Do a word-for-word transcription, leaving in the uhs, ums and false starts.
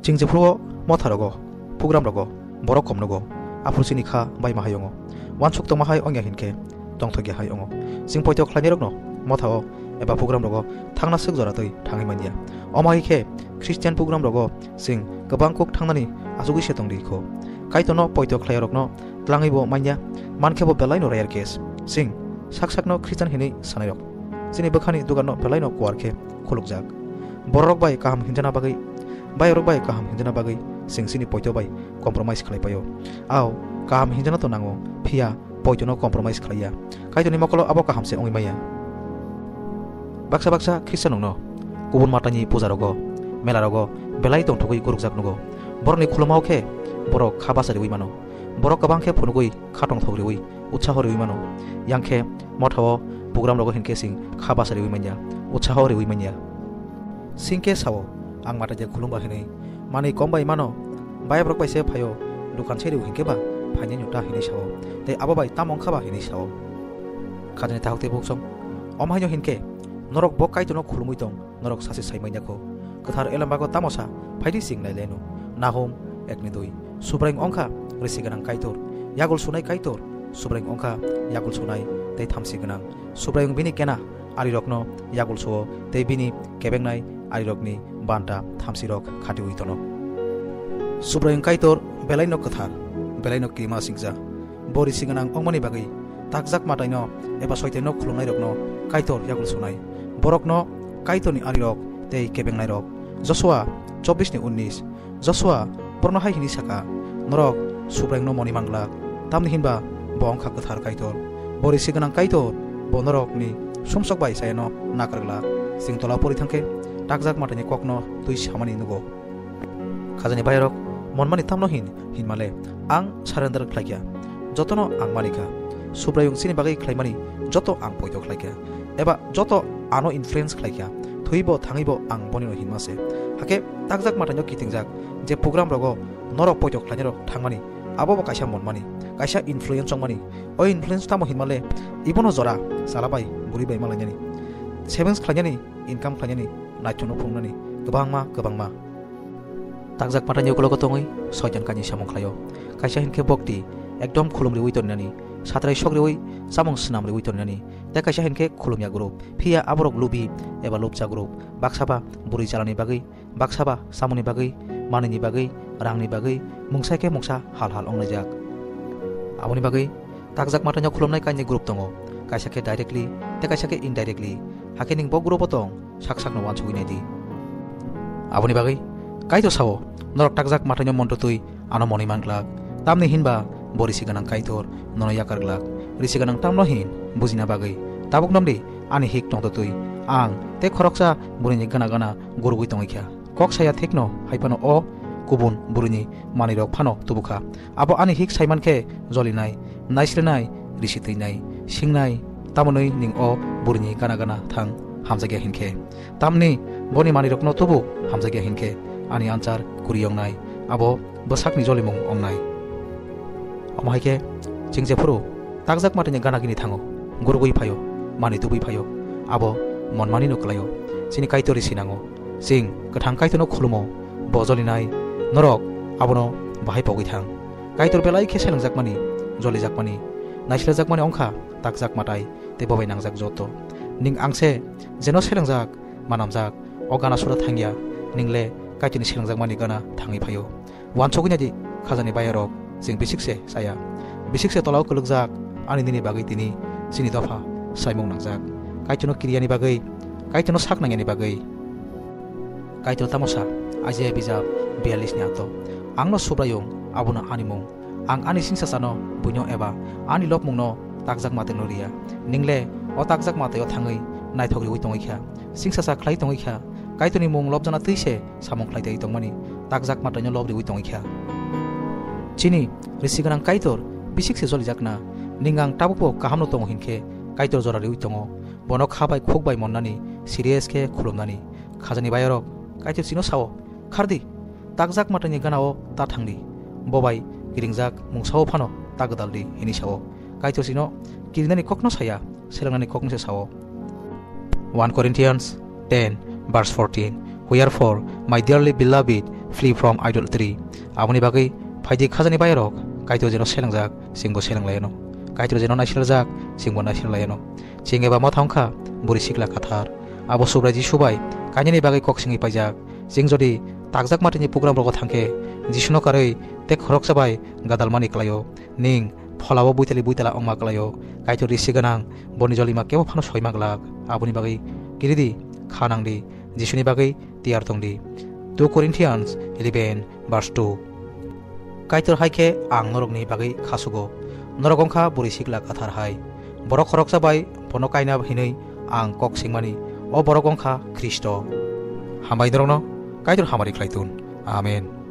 Chwng jephuru o motha rogo, program rogo, borok kom nugo, aphuru chini kha bai ma hai ongo. Wansuk tongma hai ongya hinkhe, tongthokya hai ongo. Chwng poito khlainai rokno motha o eba program rogo thangna swk jora twi thangwi manya. Omo hai khe Christian program rogo chwng kwbang kuk thangnani achugwi se tongdi kho. Kaitorno poito khlaiya rokno tlangwi bo manya, mankhe bo belai no rare case. Chwng sak sakno Christian hinwi sanai rok. Chini bwkhani dugan no belai no kuar khe khulukjak. Bororok bai kaham hinjana bagwi, bayorok bai kaham hinjana bagwi chwng chini poito bai compromise khlai paio. Ao, kaham hinjana to nango, phiya poito no compromise khlaiya. Kaitorni mokolo abo kaham se wngwi maya. Baksa baksa Christian rokno kubun matani puja rogo, mela rogo belai tongthogwi gurukjak nugo. Borokni khulumao khe borok kha basa riwi mano. Borok kwbang khe phunugwi kha tongthok riwi utsaho riwi mano. Yang khe motha o program rogo hinkhe chwng kha basa riwi manya, utsaho riwi manya. Singke sao, ang mata je khulumba hinwi, manwi kom bai mano, bayabrok bai se phaio, dukan se riu hinkhe ba phainai no ta hinwi sao, tei abo bai tamo wngkha ba hinwi sao. Khajani tahuk tei buksong, om haino hinkhe, norok bo Kaitorno khulumwi tong, norok sachi sai manya kho. Kwthar elembago tamo sa, phaidi sing nai lenu. Nahum, ekni dui. Subraiyung wngkha risi gwnang Kaitor, yagul sunai Kaitor, Subraiyung wngkha yagul sunai tei thamsi gwnang. Subraiyung bini kena arirokno yagul suo tei bini kebengnai arirokni banta thamsirok khatiui tono. Subraiyung Kaitor belaino kwthar, belaino kirima singja. Bo risi gwnang wngmani bagwi takjak mataino eba soitaino khulumnairokno Kaitor yagul sunai. Borokno Kaitorni arirok tei kebengnairok. Josua chobbish ni unnish. Josua borokno hai hwnwi saka, "Norok Subraiyungno moni manglak, tamni hinba bo wngkha kwthar Kaitor. Bo risi gwnang Kaitor, bo norokni sumsok bai chayano nakarglak." Chwng tola pori thangkhe takjak mataini kokno twi samani nugo. Khajani bayarok, monmani tamno hin, hinmale, ang surrender khlaikha. Jotono ang manikha. Subraiyung chini bagwi khlaimani joto ang poito khlaikha. Eba joto ano influence khlaikha. Thwibo thangwibo ang bonino hinma se. Hakhe takjak mataino kitingjak je program rogo norok poito khlainai rok thangmani, abo bo kaisa monmani, kaisa influence wngmani. O influence tamo hinmale, ibono jora chala bai bwrwi bai malainani, savings khlainani, income khlainani, naithokno phunuknani, kwbangma, kwbangma. Takjak mataini ukologo tongwi soitan kainwi samung khlaio. Kaisa hinkhe bokti ekdom khulum riwi toninani, satrai sok riwi chamung snam riwi toninani, tei kaisa hinkhe khulumya group, phiya aborok lubi eba lubja group, baksa ba bwrwi chalani bagwi, baksa ba samungni bagwi, manwini bagwi, rangni bagwi, mungsa khe mungsa hal hal wnglaijak. Aboni bagwi takjak mataino khulumnai kainwi group tongo, kaisa khe directly tei kaisa khe indirectly. Hakhe ning bo group o tong, sak sakno uansugwi naidi. Aboni bagwi Kaitor sao, norok takjak mataino montotwi ano moni manglak, tamni hinba bo risi gwnang Kaitor nono yakar glak. Risi gwnang tamno hin bujina bagwi tabuk nomdi ani hik tongtotwi ang tei khoroksa bwrwini gana gana gurugwi tongwi kha. Kok saya thikno hai phano o kubun bwrwini manwirok phano tubukha. Abo ani hik saiman khe jolinai, naislenai, risi twinai, singnai, tamonwi ning o bwrwini gana gana thang hamjakya hinkhe. Tamni boni manwirokno tubu hamjakya hinkhe ani ansar kuri wngnai, abo bwsakni jolimung wngnai. Omo hai khe chwng jephuru takjak mataini gana gini thango, gurugwi phaio, manwi tubui phaio, abo monmanino kwlaio. Chini Kaitor risi nango. Chwng kwthang Kaitorno khulumo, bo jolinai, norok abono bahai pogwi thang. Kaitor belai khe selengjakmani, jolijakmani, naislerjakmani wngkha takjak matai tei bobai nangjak joto. Ning ang se jeno selengjak, manamjak, o gana sura thangya, ningle Kaitorni selengjakmani gana thangwi phaio. Uansugwi naidi khajani bayarok, chwng bisik se chaya. Bisik se tolao kwlwkjak, ani nini bagwi tini chini dopha saimung nangjak. Kaitorno kiriyani bagwi, Kaitorno sak nangyani bagwi. Kaitor tamo sa, Isaiah bijap biyallis ni ato, "Angno Subraiyung, abono ani mung. Ang ani singsasano buino eba ani lobmungno takjak matwino riya. Ningle o takjak matwio thangwi naithok riwi tongwi kha, singsasa khlai tongwi kha, Kaitorni mung lobjana twi se samung khlai tei tongmani, takjak mataino lob riwi tongwi kha." Chini risi gwnang Kaitor bisik se jolijakna, ning ang tabukbo kahamno tongo hinkhe Kaitor jora riwi tongo, bono kha bai khuk bai monnani, serious khe khulumnani. Khajani bayarok, Kaitor chino sao, "Khardi, takjak mataini gana-o ta thangdi, bo bai kiringjak mungsao phano ta gwdaldi," hini sao. Kaitor chino kirinani kokno saya, selengnani kokno se sao. One Corinthians ten, verse fourteen, "Wherefore, my dearly beloved, Flee from idolatry. Aboni bagwi phaidi khajani bayarok, Kaitor jeno selangjak, chwngbo selanglaiano. Kaitor jeno naisirjak, chwngbo naisirlaiano. Chwng eba motha wngkha bwrwi sikla kathar. Abo Subrai Jisu bai kainani bagwi kok singwi paijak. Chwng jodi takjak matini program rogo thangkhe, Jisuno karwi tei khoroksa bai gadalmani klaio. Ning pholao buitali buitala wngma klaio. Kaitor risi gwnang, boni jolima kebo phano soima glak. Aboni bagwi kiridi, kha nangdi, Jisuni bagwi tiyar tongdi. Two Corinthians eleven verse two. Kaitor hai khe ang norokni bagwi khasugo. Norok wngkha bwrwi sikla kathar hai. Borok khoroksa bai bono kaina hinwi ang kok singmani. O borok wngkha Khristo. Hambai norokno Kaitor hamari khlai tun. Amen.